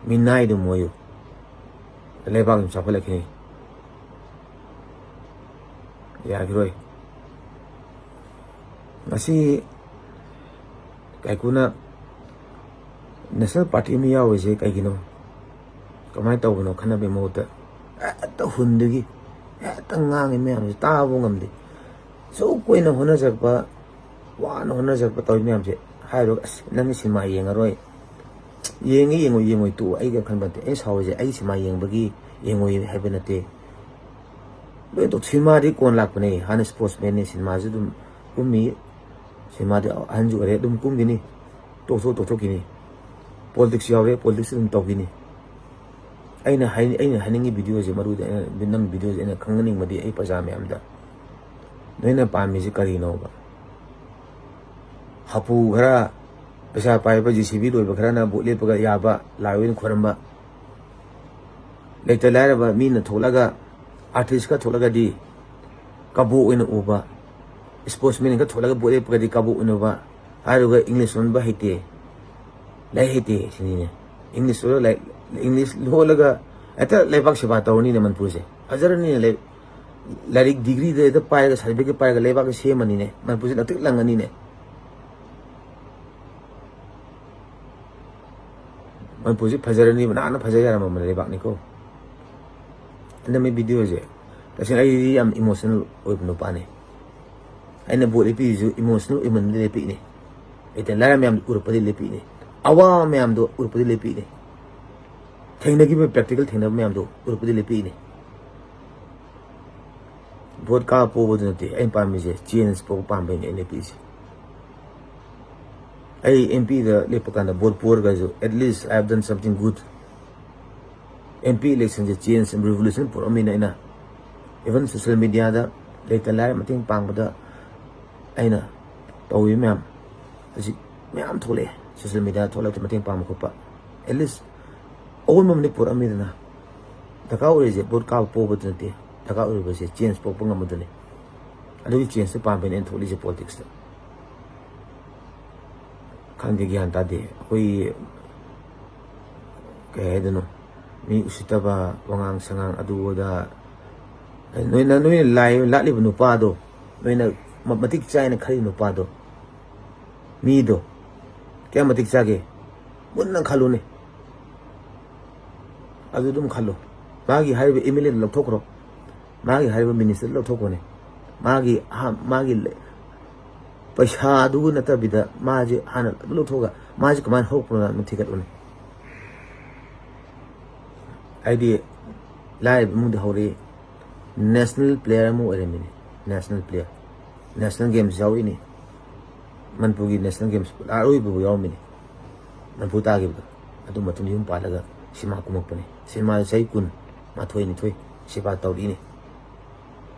ꯃꯤꯅꯥꯏ ꯑꯗꯨꯝ ꯑꯣꯏꯌꯨ꯫ ꯂꯩꯕꯥꯛ ꯑꯗꯨꯝ ꯆꯥꯎꯈꯠꯂꯛꯈꯤꯅꯤ꯫ ꯌꯥꯈꯤꯔꯣꯏ꯫ ꯉꯁꯤ ꯀꯥꯏꯀꯨꯅ ꯅꯦꯁꯅꯦꯜ ꯄꯥꯔꯇꯤ ꯑꯃ ꯌꯥꯎꯔꯤꯁꯦ ꯀꯩꯒꯤꯅꯣ? ꯀꯃꯥꯏꯅ ꯇꯧꯕꯅꯣ ꯈꯟꯅꯕꯒꯤ ꯃꯍꯨꯠꯇ ꯍꯦꯛꯇ ꯍꯨꯟꯗꯒꯤ ꯍꯦꯛꯇ ꯉꯥꯡꯉꯤ ꯃꯌꯥꯝꯁꯦ ꯇꯥꯕ ꯉꯝꯗꯦ꯫ ꯑꯁꯨꯛ ꯀꯨꯏꯅ ꯍꯣꯠꯅꯖꯔꯛꯄ, ꯋꯥꯅ ꯍꯣꯠꯅꯖꯔꯛꯄ ꯇꯧꯔꯤ ꯃꯌꯥꯝꯁꯦ ꯍꯥꯏꯔꯨꯔꯒ, "ꯑꯁ, ꯅꯪꯒꯤ ꯁꯤꯅꯦꯃꯥ ꯌꯦꯡꯉꯔꯣꯏ, ꯌꯦꯡꯉꯤ, ꯌꯦꯡꯉꯣꯏ, ꯌꯦꯡꯉꯣꯏ, ꯇꯣꯛꯑꯣ", ꯑꯩꯒ ꯈꯟꯕ ꯅꯠꯇꯦ꯫ ꯑꯩꯅ ꯁꯥꯎꯔꯤꯁꯦ ꯑꯩꯒꯤ ꯁꯤꯅꯦꯃꯥ ꯌꯦꯡꯕꯒꯤ ꯌꯦꯡꯉꯣꯏ ꯍꯥꯏꯕ ꯅꯠꯇꯦ꯫ ꯂꯣꯏ ꯇꯣꯛ-, ꯁꯤꯅꯦꯃꯥꯗꯤ ꯀꯣꯟ ꯂꯥꯛꯄꯅꯦ꯫ ꯍꯥꯟꯅ ꯁ꯭ꯄꯣꯔꯠꯁꯃꯦꯟꯅꯤ, ꯁꯤꯅꯦꯃꯥꯁꯨ ꯑꯗꯨꯝ ꯀꯨꯝꯃꯤ꯫ ꯁꯤꯅꯦꯃꯥꯗꯤ ꯑꯍꯟꯁꯨ ꯑꯣꯏꯔꯦ, ꯑꯗꯨꯝ ꯀꯨꯝꯈꯤꯅꯤ꯫ ꯇꯣꯛꯊꯣꯛ, ꯇꯣꯛꯊꯣꯛꯈꯤꯅꯤ꯫ ꯄꯣꯂꯤꯇꯤꯛꯁ ꯌꯥꯎꯔꯦ, ꯄꯣꯂꯤꯇꯤꯛꯁ ꯑꯗꯨꯝ ꯇꯧꯈꯤꯅꯤ꯫ ꯑꯩꯅ ꯍꯥꯏ-, ꯑꯩꯅ ꯍꯥꯏꯅꯤꯡꯉꯤ ꯚꯤꯗꯤꯑꯣꯁꯦ, ꯃꯔꯨꯗꯤ ꯑꯩꯅ ꯅꯝꯃꯤ ꯚꯤꯗꯤꯑꯣꯁꯦ ꯑꯩꯅ ꯈꯪꯍꯟꯅꯤꯡꯕꯗꯤ ꯑꯩ ꯄ꯭ꯔꯖꯥ ꯃꯌꯥꯝꯗ, ꯅꯣꯏꯅ ꯄꯥꯝꯃꯤꯁꯦ ꯀꯔꯤꯅꯣꯕ? ꯍꯥꯄꯨ ꯈꯔ, ꯄꯩꯁꯥ ꯄꯥꯏꯕ ꯖꯦ ꯁꯤ ꯕꯤ ꯂꯣꯏꯕ ꯈꯔꯅ ꯚꯣꯠ ꯂꯦꯞꯄꯒ ꯌꯥꯕ, ꯂꯥꯏ ꯑꯣꯏꯅ ꯈꯣꯏꯔꯝꯕ, ꯂꯩꯇ ꯂꯥꯏꯔꯕ ꯃꯤꯅ ꯊꯣꯛꯂꯒ, ꯑꯥꯔꯇꯤꯁꯀ ꯊꯣꯛꯂꯒꯗꯤ ꯀꯕꯣꯛ ꯑꯣꯏꯅ ꯎꯕ, ꯏꯁꯄꯣꯔꯠꯁꯃꯦꯟꯒ ꯊꯣꯛꯂꯒ ꯚꯣꯠ ꯂꯦꯞꯄꯒꯗꯤ ꯀꯕꯣꯛ ꯑꯣꯏꯅ ꯎꯕ, ꯍꯥꯏꯔꯒ ꯏꯪꯂꯤꯁ ꯂꯣꯟꯕ ꯍꯩꯇꯦ, ꯂꯥꯏꯔꯤꯛ ꯍꯩꯇꯦ ꯁꯤꯅꯤꯅꯦ꯫ ꯏꯪꯂꯤꯁ ꯂꯣꯜꯂ ꯂꯥꯏ-, ꯏꯪꯂꯤꯁ ꯂꯣꯜꯂꯒ ꯍꯦꯛꯇ ꯂꯩꯕꯥꯛ ꯁꯦꯕꯥ ꯇꯧꯔꯅꯤꯅꯦ ꯃꯅꯤꯄꯨꯔꯁꯦ꯫ ꯐꯖꯔꯅꯤꯅꯦ ꯂꯩ-, ꯂꯥꯏꯔꯤꯛ ꯗꯤꯒ꯭ꯔꯤꯗ ꯍꯦꯛꯇ ꯄꯥꯏꯔꯒ, ꯁꯥꯔꯇꯤꯐꯤꯀꯦꯠ ꯄꯥꯏꯔꯒ ꯂꯩꯕꯥꯛꯁꯦ ꯁꯦꯝꯃꯅꯤꯅꯦ꯫ ꯃꯅꯤꯄꯨꯔꯁꯦ ꯂꯪꯇ꯭ꯔꯤꯛ ꯂꯪꯉꯅꯤꯅꯦ꯫ ꯃꯅꯤꯄꯨꯔꯁꯤ ꯐꯖꯔꯅꯤꯕ, ꯅꯍꯥꯟꯅ ꯐꯖ ꯌꯥꯔꯝꯃꯕ ꯂꯩꯕꯥꯛꯅꯤꯀꯣ꯫ ꯑꯩꯅ ꯃꯤ ꯚꯤꯗꯤꯑꯣꯁꯦ, ꯇꯁꯦꯡꯅ ꯑꯩꯗꯤ ꯌꯥꯝ ꯏꯃꯣꯁꯅꯦꯜ ꯑꯣꯏꯕ ꯅꯨꯄꯥꯅꯤ꯫ ꯑꯩꯅ ꯚꯣꯠ ꯂꯦꯞꯄꯤꯁꯤꯁꯨ ꯏꯃꯣꯁꯅꯦꯜ ꯑꯣꯏꯃꯟꯕꯗꯤ ꯂꯦꯞꯄꯤꯅꯤ꯫ ꯂꯩꯇ ꯂꯥꯏꯔ ꯃꯌꯥꯝꯗꯣ ꯎꯔꯛꯄꯗꯤ ꯂꯦꯞꯄꯤꯅꯤ꯫ ꯑꯋꯥꯕ ꯃꯌꯥꯝꯗꯣ ꯎꯔꯛꯄꯗꯤ ꯂꯦꯞꯄꯤꯅꯤ꯫ ꯊꯦꯡꯅꯈꯤꯕ ꯄ꯭ꯔꯦꯛꯇꯤꯀꯦꯜ ꯊꯦꯡꯅꯕ ꯃꯌꯥꯝꯗꯣ ꯎꯔꯛꯄꯗꯤ ꯂꯦꯞꯄꯤꯅꯤ꯫ ꯚꯣꯠ ꯀꯥꯕ ꯄꯣꯕꯗꯨ ꯅꯠꯇꯦ ꯑꯩꯅ ꯄꯥꯝꯃꯤꯁꯦ, ꯆꯦꯟꯖ ꯄꯣꯛꯄ ꯄꯥꯝꯕꯩꯅꯦ ꯑꯩꯅ ꯂꯦꯞꯄꯤꯁꯦ꯫ ꯑꯩ ꯑꯦꯝ ꯄꯤꯗ ꯂꯦꯞꯄ ꯀꯥꯟꯗ ꯚꯣꯠ ꯄꯣꯔꯒꯁꯨ, at least I have done something good꯫ M ꯄꯤ ꯏꯂꯦꯛꯁꯟꯁꯦ ꯆꯦꯟꯖ ꯑꯦꯟ ꯔꯤꯚꯣꯂꯨꯁꯟ ꯄꯨꯔꯛꯑꯝꯃꯤꯅ ꯑꯩꯅ, ꯏꯚꯟ ꯁꯣꯁꯤꯌꯦꯜ ꯃꯦꯗꯤꯌꯥꯗ ꯂꯩꯇ ꯂꯥꯏꯔ ꯃꯇꯦꯡ ꯄꯥꯡꯕꯗ ꯑꯩꯅ ꯇꯧꯔꯤꯕ ꯃꯌꯥꯝ, ꯍꯧꯖꯤꯛ ꯃꯌꯥꯝ ꯊꯣꯛꯂꯛꯑꯦ꯫ ꯁꯣꯁꯤꯌꯦꯜ ꯃꯦꯗꯤꯌꯥꯗ ꯊꯣꯛꯂꯛꯇ ꯃꯇꯦꯡ ꯄꯥꯡꯕ ꯈꯣꯠꯄ, at least ꯑꯑꯣꯟꯕ ꯑꯃꯗꯤ ꯄꯨꯔꯛꯑꯝꯃꯤꯗꯅ꯫ ꯗꯔꯀꯥꯔ ꯑꯣꯏꯔꯤꯁꯦ ꯚꯣꯠ ꯀꯥꯕ ꯄꯣꯕꯗꯨ ꯅꯠꯇꯦ, ꯗꯔꯀꯥꯔ ꯑꯣꯏꯔꯤꯕꯁꯦ ꯆꯦꯟꯖ ꯄꯨꯔꯛꯄ ꯉꯝꯕꯗꯨꯅꯤ꯫ ꯑꯗꯨꯒꯤ ꯆꯦꯟꯖꯇꯨ ꯄꯥꯝꯕꯩꯅꯦ ꯑꯩꯅ ꯊꯣꯛꯂꯤꯁꯦ ꯄꯣꯂꯤꯇꯤꯛꯁꯇ꯫ ꯈꯪꯗꯦ, ꯒ꯭ꯌꯥꯟ ꯇꯥꯗꯦ꯫ ꯑꯩꯈꯣꯏ ꯀꯩ ꯍꯥꯏꯗꯣꯏꯅꯣ, ꯃꯤ ꯎꯁꯤꯠꯇꯕ, ꯋꯥꯉꯥꯡ ꯁꯉꯥꯡ, ꯑꯗꯨ ꯑꯗꯥ꯫ ꯅꯣꯏꯅ, ꯅꯣꯏꯅ ꯂꯥꯏ ꯂꯥꯠꯂꯤꯕ ꯅꯨꯄꯥꯗꯣ, ꯅꯣꯏꯅ ꯃ-, ꯃꯇꯤꯛ ꯆꯥꯏꯅ ꯈꯜꯂꯤ ꯅꯨꯄꯥꯗꯣ, ꯃꯤꯗꯣ ꯀꯌꯥꯝ ꯃꯇꯤꯛ ꯆꯥꯒꯦ? ꯃꯨꯟꯅ ꯈꯜꯂꯨꯅꯦ꯫ ꯑꯗꯨ ꯑꯗꯨꯝ ꯈꯜꯂꯨ꯫ ꯃꯥꯒꯤ ꯍꯥꯏꯔꯤꯕ ꯑꯦꯝ ꯑꯦꯜ ꯑꯦꯗꯨ ꯂꯧꯊꯣꯛꯈ꯭ꯔꯣ꯫ ꯃꯥꯒꯤ ꯍꯥꯏꯔꯤꯕ ꯃꯤꯅꯤꯁꯇꯔ ꯂꯧꯊꯣꯛꯈ꯭ꯔꯣꯅꯦ꯫ ꯃꯥꯒꯤ ꯑꯍ-, ꯃꯥꯒꯤ ꯂ-, ꯄꯩꯁꯥꯗꯨ ꯅꯠꯇꯕꯤꯗ ꯃꯥꯁꯦ ꯍꯥꯟꯅ ꯑꯗꯨ ꯂꯧꯊꯣꯛꯑꯒ ꯃꯥꯁꯦ ꯀꯃꯥꯏꯅ ꯍꯧꯔꯛꯄꯅꯣ ꯑꯗꯨꯝ ꯊꯤꯒꯠꯂꯨꯅꯦ꯫ ꯑꯩꯗꯤ ꯂꯥꯏꯔꯕ ꯏꯃꯨꯡꯗ ꯍꯧꯔꯛꯏ꯫ ꯅꯦꯁꯅꯦꯜ ꯄ꯭ꯂꯦꯌꯔ ꯑꯃ ꯑꯣꯏꯔꯝꯃꯤꯅꯤ꯫ National player. ꯅꯦꯁꯅꯦꯜ ꯒꯦꯝꯁ ꯌꯥꯎꯔꯛꯏꯅꯤ꯫ ꯃꯅꯤꯄꯨꯔꯒꯤ ꯅꯦꯁꯅꯦꯜ ꯒꯦꯝꯁ ꯑꯔꯣꯏꯕꯕꯨ ꯌꯥꯎꯔꯝꯃꯤꯅꯤ꯫ ꯃꯅꯤꯄꯨꯔ ꯇꯥꯈꯤꯕꯗꯣ, ꯑꯗꯨ ꯃꯇꯨꯡꯗ ꯌꯨꯝ ꯄꯥꯜꯂꯒ ꯁꯤꯃꯥ ꯀꯨꯝꯃꯛꯄꯅꯤ꯫ ꯁꯤꯃꯥ ꯆꯍꯤ ꯀꯨꯟ ꯃꯥꯊꯣꯏ ꯅꯤꯊꯣꯏ ꯁꯤꯃꯥ ꯇꯧꯔꯛꯏꯅꯤ꯫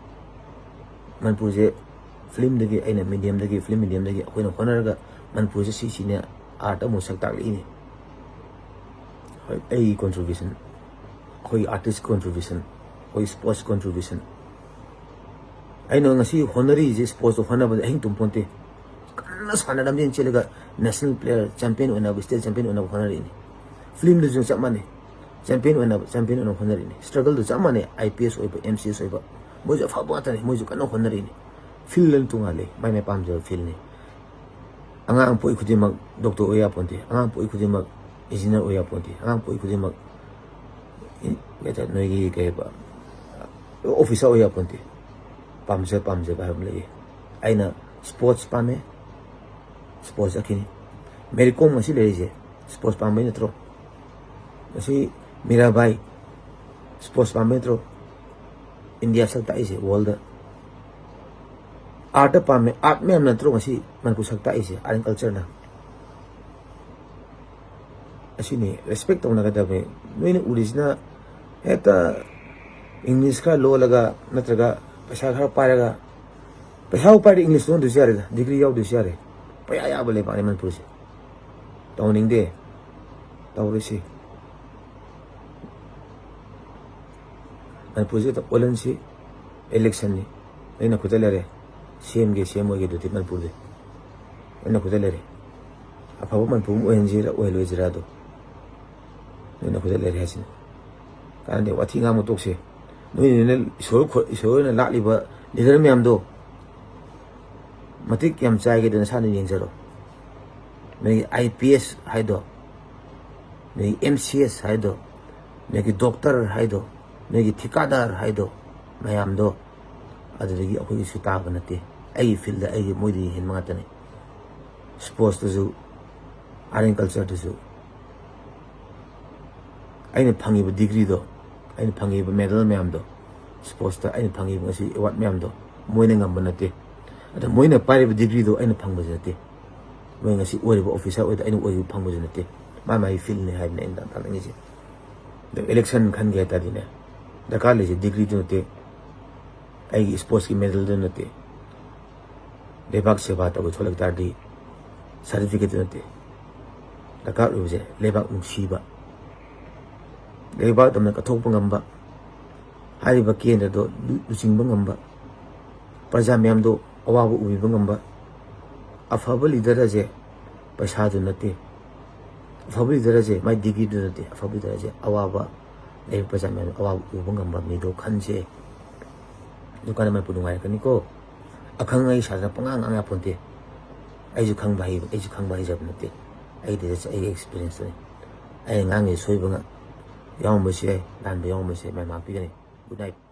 ꯃꯅꯤꯄꯨꯔꯁꯦ ꯐꯤꯂꯝꯗꯒꯤ, ꯑꯩꯅ ꯃꯤꯗꯤꯌꯝꯗꯒꯤ, ꯐꯤꯂꯝ ꯃꯤꯗꯤꯌꯝꯗꯒꯤ ꯑꯩꯈꯣꯏꯅ ꯍꯣꯠꯅꯔꯒ ꯃꯅꯤꯄꯨꯔꯁꯦ ꯁꯤꯁꯤꯅꯦ ꯑꯥꯔꯠ ꯑꯃꯨꯛ ꯁꯛ ꯇꯥꯛꯂꯛꯏꯅꯤ꯫ ꯍꯣꯏ, ꯑꯩꯒꯤ ꯀꯣꯟꯇ꯭ꯔꯤꯕ꯭ꯌꯨꯁꯟ, ꯑꯩꯈꯣꯏꯒꯤ ꯑꯥꯔꯇꯤꯁ ꯀꯣꯟꯇ꯭ꯔꯤꯕ꯭ꯌꯨꯁꯟ, ꯑꯩꯈꯣꯏ ꯁ꯭ꯄꯣꯔꯠꯁ ꯀꯣꯟꯇ꯭ꯔꯤꯕ꯭ꯌꯨꯁꯟ꯫ ꯑꯩꯅ ꯉꯁꯤ ꯍꯣꯠꯅꯔꯤꯁꯦ ꯁ꯭ꯄꯣꯔꯠꯁꯇ ꯍꯣꯠꯅꯕꯗ ꯑꯍꯤꯡ ꯇꯨꯝ ꯄꯣꯟꯇꯦ꯫ ꯀꯟꯅ ꯁꯥꯟꯅ ꯂꯝꯖꯦꯟ ꯆꯦꯜꯂꯒ ꯅꯦꯁꯅꯦꯜ ꯄ꯭ꯂꯦꯌꯔ ꯆꯦꯝꯄꯤꯌꯟ ꯑꯣꯏꯅꯕ, ꯁ꯭ꯇꯦꯠ ꯆꯦꯝꯄꯤꯌꯟ ꯑꯣꯏꯅꯕ ꯍꯣꯠꯅꯔꯛꯏꯅꯤ꯫ ꯐꯤꯂꯝꯗꯁꯨ ꯆꯞ ꯃꯥꯟꯅꯩ, ꯆꯦꯝꯄꯤꯌꯟ ꯑꯣꯏꯅꯕ, ꯆꯦꯝꯄꯤꯌꯟ ꯑꯣꯏꯅꯕ ꯍꯣꯠꯅꯔꯛꯏꯅꯤ꯫ ꯁ꯭ꯇ꯭ꯔꯒꯜꯗꯨ ꯆꯞ ꯃꯥꯟꯅꯩ, ꯑꯥꯏ ꯄꯤ ꯑꯦꯁ ꯑꯣꯏꯕ, ꯑꯦꯝ ꯁꯤ ꯑꯦꯁ ꯑꯣꯏꯕ, ꯃꯣꯏꯁꯨ ꯑꯐꯕ ꯉꯥꯛꯇꯅꯤ, ꯃꯣꯏꯁꯨ ꯀꯟꯅ ꯍꯣꯠꯅꯔꯛꯏꯅꯤ꯫ ꯐꯤꯜꯗꯅ ꯇꯣꯉꯥꯜꯂꯤ, ꯃꯥꯏ ꯃꯥꯏ ꯄꯥꯝꯖꯕ ꯐꯤꯜꯅꯤ꯫ ꯑꯉꯥꯡ ꯄꯣꯛꯏ ꯈꯨꯗꯤꯡꯃꯛ ꯗꯣꯛꯇꯔ ꯑꯣꯏ ꯌꯥꯄꯣꯟꯇꯦ, ꯑꯉꯥꯡ ꯄꯣꯛꯏ ꯈꯨꯗꯤꯡꯃꯛ ꯏꯟꯖꯤꯅꯤꯌꯥꯔ ꯑꯣꯏ ꯌꯥꯄꯣꯟꯇꯦ, ꯑꯉꯥꯡ ꯄꯣꯛꯏ ꯈꯨꯗꯤꯡꯃꯛ ꯏ-, ꯀꯩ ꯍꯥꯏꯇꯥꯔꯦ, ꯅꯣꯏꯒꯤ ꯀꯩ ꯍꯥꯏꯕ, ꯑꯣꯐꯤꯁꯥꯔ ꯑꯣꯏ ꯌꯥꯄꯣꯟꯇꯦ꯫ ꯄꯥꯝꯖ ꯄꯥꯝꯖꯕ ꯍꯥꯏꯕ ꯑꯃ ꯂꯩꯌꯦ꯫ ꯑꯩꯅ ꯁ꯭ꯄꯣꯔꯠꯁ ꯄꯥꯝꯃꯦ, ꯁ꯭ꯄꯣꯔꯠꯁ ꯆꯠꯈꯤꯅꯤ꯫ ꯃꯦꯔꯤ ꯀꯣꯝ ꯉꯁꯤ ꯂꯩꯔꯤꯁꯦ ꯁ꯭ꯄꯣꯔꯠꯁ ꯄꯥꯝꯕꯩ ꯅꯠꯇ꯭ꯔꯣ? ꯉꯁꯤ ꯃꯤꯔꯥꯕꯥꯏ ꯁ꯭ꯄꯣꯔꯠꯁ ꯄꯥꯝꯕꯩ ꯅꯠꯇ꯭ꯔꯣ ꯏꯟꯗꯤꯌꯥ ꯁꯛ ꯇꯥꯛꯏꯁꯦ ꯋꯥꯔꯜꯗ? ꯑꯥꯔꯠꯇ ꯄꯥꯝꯃꯦ, ꯑꯥꯔꯠ ꯃꯌꯥꯝ ꯅꯠꯇ꯭ꯔꯣ ꯉꯁꯤ ꯃꯅꯤꯄꯨꯔ ꯁꯛ ꯇꯥꯛꯏꯁꯦ, ꯑꯥꯔꯠ ꯑꯦꯟ ꯀꯜꯆꯔꯅ? ꯑꯁꯤꯅꯤ ꯔꯦꯁꯄꯦꯛ ꯇꯧꯅꯒꯗꯕꯅꯤ꯫ ꯅꯣꯏꯅ ꯎꯔꯤꯁꯤꯅ ꯍꯦꯛꯇ ꯏꯪꯂꯤꯁ ꯈꯔ ꯂꯣꯜꯂꯒ ꯅꯠꯇ꯭ꯔꯒ ꯄꯩꯁꯥ ꯈꯔ ꯄꯥꯏꯔꯒ, ꯄꯩꯁꯥꯕꯨ ꯄꯥꯏꯔꯗꯤ ꯏꯪꯂꯤꯁ ꯂꯣꯟꯗ꯭ꯔꯁꯨ ꯌꯥꯔꯦꯗ, ꯗꯤꯒ꯭ꯔꯤ ꯌꯥꯎꯗ꯭ꯔꯁꯨ ꯌꯥꯔꯦ꯫ ꯄꯪꯌꯥ ꯌꯥꯕ ꯂꯩꯕꯥꯛꯅꯤ ꯃꯅꯤꯄꯨꯔꯁꯦ꯫ ꯇꯧꯍꯟꯅꯤꯡꯗꯦ꯫ ꯇꯧꯔꯣꯏꯁꯤ꯫ ꯃꯅꯤꯄꯨꯔꯁꯤꯗ ꯑꯣꯜꯍꯟꯁꯤ꯫ ꯏꯂꯦꯛꯁꯟꯅꯤ꯫ ꯑꯩꯅ ꯈꯨꯠꯇ ꯂꯩꯔꯦ꯫ ꯁꯦꯝꯒꯦ ꯁꯦꯝꯃꯣꯏꯒꯦ ꯑꯗꯨꯗꯤ ꯃꯅꯤꯄꯨꯔꯗꯤ ꯑꯩꯅ ꯈꯨꯠꯇ ꯂꯩꯔꯦ꯫ ꯑꯐꯕ ꯃꯅꯤꯄꯨꯔ ꯑꯃ ꯑꯣꯏꯍꯟꯁꯤꯔꯥ ꯑꯣꯏꯍꯜꯂꯣꯏꯁꯤꯔꯥ ꯑꯗꯣ ꯅꯣꯏꯅ ꯈꯨꯠꯇ ꯂꯩꯔꯦ ꯍꯥꯏꯁꯤꯅꯤ꯫ ꯀꯥꯟꯅꯗꯦ, ꯋꯥꯊꯤ ꯉꯥꯡꯕ ꯇꯣꯛꯁꯦ꯫ ꯅꯣꯏꯅ ꯏꯁꯣꯔ ꯈꯨ-, ꯏꯁꯣꯔꯅ ꯂꯥꯠꯂꯤꯕ ꯂꯤꯗꯔ ꯃꯌꯥꯝꯗꯣ ꯃꯇꯤꯛ ꯌꯥꯝ ꯆꯥꯏꯒꯦꯗꯣ ꯅꯁꯥꯅ ꯌꯦꯡꯖꯔꯣ꯫ ꯅꯣꯏꯒꯤ ꯑꯥꯏ ꯄꯤ ꯑꯦꯁ ꯍꯥꯏꯗꯣ, ꯅꯣꯏꯒꯤ ꯑꯦꯝ ꯁꯤ ꯑꯦꯁ ꯍꯥꯏꯗꯣ, ꯅꯣꯏꯒꯤ ꯗꯣꯛꯇꯔ ꯍꯥꯏꯗꯣ, ꯅꯣꯏꯒꯤ ꯊꯤꯀꯥꯗꯥꯔ ꯍꯥꯏꯗꯣ ꯃꯌꯥꯝꯗꯣ, ꯑꯗꯨꯗꯒꯤ ꯑꯩꯈꯣꯏꯒꯤꯁꯨ ꯇꯥꯕ ꯅꯠꯇꯦ꯫ ꯑꯩꯒꯤ ꯐꯤꯜꯗ ꯑꯩꯒꯤ ꯃꯣꯏꯗꯒꯤ ꯍꯦꯟꯕ ꯉꯥꯛꯇꯅꯤ꯫ ꯁ꯭ꯄꯣꯔꯠꯁꯇꯁꯨ, ꯑꯥꯔꯠ ꯑꯦꯟ ꯀꯜꯆꯔꯗꯁꯨ꯫ ꯑꯩꯅ ꯐꯪꯉꯤꯕ ꯗꯤꯒ꯭ꯔꯤꯗꯣ, ꯑꯩꯅ ꯐꯪꯉꯤꯕ ꯃꯦꯗꯜ ꯃꯌꯥꯝꯗꯣ, ꯁ꯭ꯄꯣꯔꯠꯁꯇ ꯑꯩꯅ ꯐꯪꯉꯤꯕ ꯉꯁꯤ ꯑꯦꯋꯥꯔꯗ ꯃꯌꯥꯝꯗꯣ ꯃꯣꯏꯅ ꯉꯝꯕ ꯅꯠꯇꯦ꯫ ꯑꯗ ꯃꯣꯏꯅ ꯄꯥꯏꯔꯤꯕ ꯗꯤꯒ꯭ꯔꯤꯗꯣ ꯑꯩꯅ ꯐꯪꯕꯁꯨ ꯅꯠꯇꯦ꯫ ꯃꯣꯏ ꯉꯁꯤ ꯑꯣꯏꯔꯤꯕ ꯑꯣꯐꯤꯁꯥꯔ ꯑꯣꯏꯗ ꯑꯩꯅ ꯑꯣꯏꯔꯤꯕ ꯐꯪꯕꯁꯨ ꯅꯠꯇꯦ꯫ ꯃꯥ ꯃꯥꯒꯤ ꯐꯤꯜꯅꯤ ꯍꯥꯏꯕꯅꯦ ꯑꯩꯅ ꯇꯥꯛꯅꯤꯡꯉꯤꯁꯦ꯫ ꯑꯗꯣ ꯏꯂꯦꯛꯁꯟ ꯈꯟꯒꯦ ꯍꯥꯏ ꯇꯥꯔꯗꯤꯅꯦ, ꯗꯔꯀꯥꯔ ꯂꯩꯁꯦ ꯗꯤꯒ꯭ꯔꯤꯗꯨ ꯅꯠꯇꯦ, ꯑꯩꯒꯤ ꯁ꯭ꯄꯣꯔꯠꯁꯀꯤ ꯃꯦꯗꯜꯗꯨ ꯅꯠꯇꯦ, ꯂꯩꯕꯥꯛ ꯁꯦꯕꯥ ꯇꯧꯒꯦ ꯊꯣꯛꯂꯛ ꯇꯥꯔꯗꯤ ꯁꯥꯔꯇꯤꯐꯤꯀꯦꯠꯇꯨ ꯅꯠꯇꯦ꯫ ꯗꯔꯀꯥꯔ ꯑꯣꯏꯕꯁꯦ ꯂꯩꯕꯥꯛ ꯅꯨꯡꯁꯤꯕ, ꯂꯩꯕꯥꯛ ꯇꯝꯅ ꯀꯠꯊꯣꯛꯄ ꯉꯝꯕ, ꯍꯥꯏꯔꯤꯕ ꯀꯦꯟꯗ꯭ꯔꯗꯣ ꯂꯨ-, ꯂꯨꯆꯤꯡꯕ ꯉꯝꯕ, ꯄ꯭ꯔꯖꯥ ꯃꯌꯥꯝꯗꯣ ꯑꯋꯥꯕ ꯎꯕꯤꯕ ꯉꯝꯕ꯫ ꯑꯐꯕ ꯂꯤꯗꯔ ꯑꯁꯦ ꯄꯩꯁꯥꯗꯨ ꯅꯠꯇꯦ, ꯑꯐꯕ ꯂꯤꯗꯔ ꯑꯁꯦ ꯃꯥꯏ ꯗꯤꯒ꯭ꯔꯤꯗꯨ ꯅꯠꯇꯦ, ꯑꯐꯕ ꯂꯤꯗꯔ ꯑꯁꯦ ꯑꯋꯥꯕ ꯂꯩꯔꯤꯕ ꯄ꯭ꯔꯖꯥ ꯃꯌꯥꯝ ꯑꯋꯥꯕ ꯎꯕ ꯉꯝꯕ ꯃꯤꯗꯣ ꯈꯟꯁꯦ꯫ ꯑꯗꯨꯀꯥꯟꯗ ꯃꯅꯤꯄꯨꯔ ꯅꯨꯡꯉꯥꯏꯔꯛꯀꯅꯤꯀꯣ꯫ ꯑꯈꯪ ꯑꯍꯩ ꯁꯥꯗꯅ ꯄꯉꯥꯡ ꯉꯥꯡ ꯌꯥꯄꯣꯟꯇꯦ꯫ ꯑꯩꯁꯨ ꯈꯪꯕ ꯍꯩ, ꯑꯩꯁꯨ ꯈꯪꯕ ꯍꯩꯖꯕ ꯅꯠꯇꯦ꯫ ꯑꯩꯒꯤꯗꯤ just ꯑꯩꯒꯤ ꯑꯦꯛꯁꯄꯤꯔꯤꯌꯦꯟꯁꯇꯨꯅꯤ꯫ ꯑꯩꯅ ꯉꯥꯡꯉꯤꯁꯦ ꯁꯣꯏꯕ ꯉꯥ-, ꯌꯥꯎꯔꯝꯕꯁꯨ ꯌꯥꯏ, ꯂꯥꯟꯕ ꯌꯥꯎꯔꯝꯕꯁꯨ ꯌꯥꯏ, ꯃꯌꯥꯝ ꯉꯥꯛꯄꯤꯒꯅꯤ꯫ Good night꯫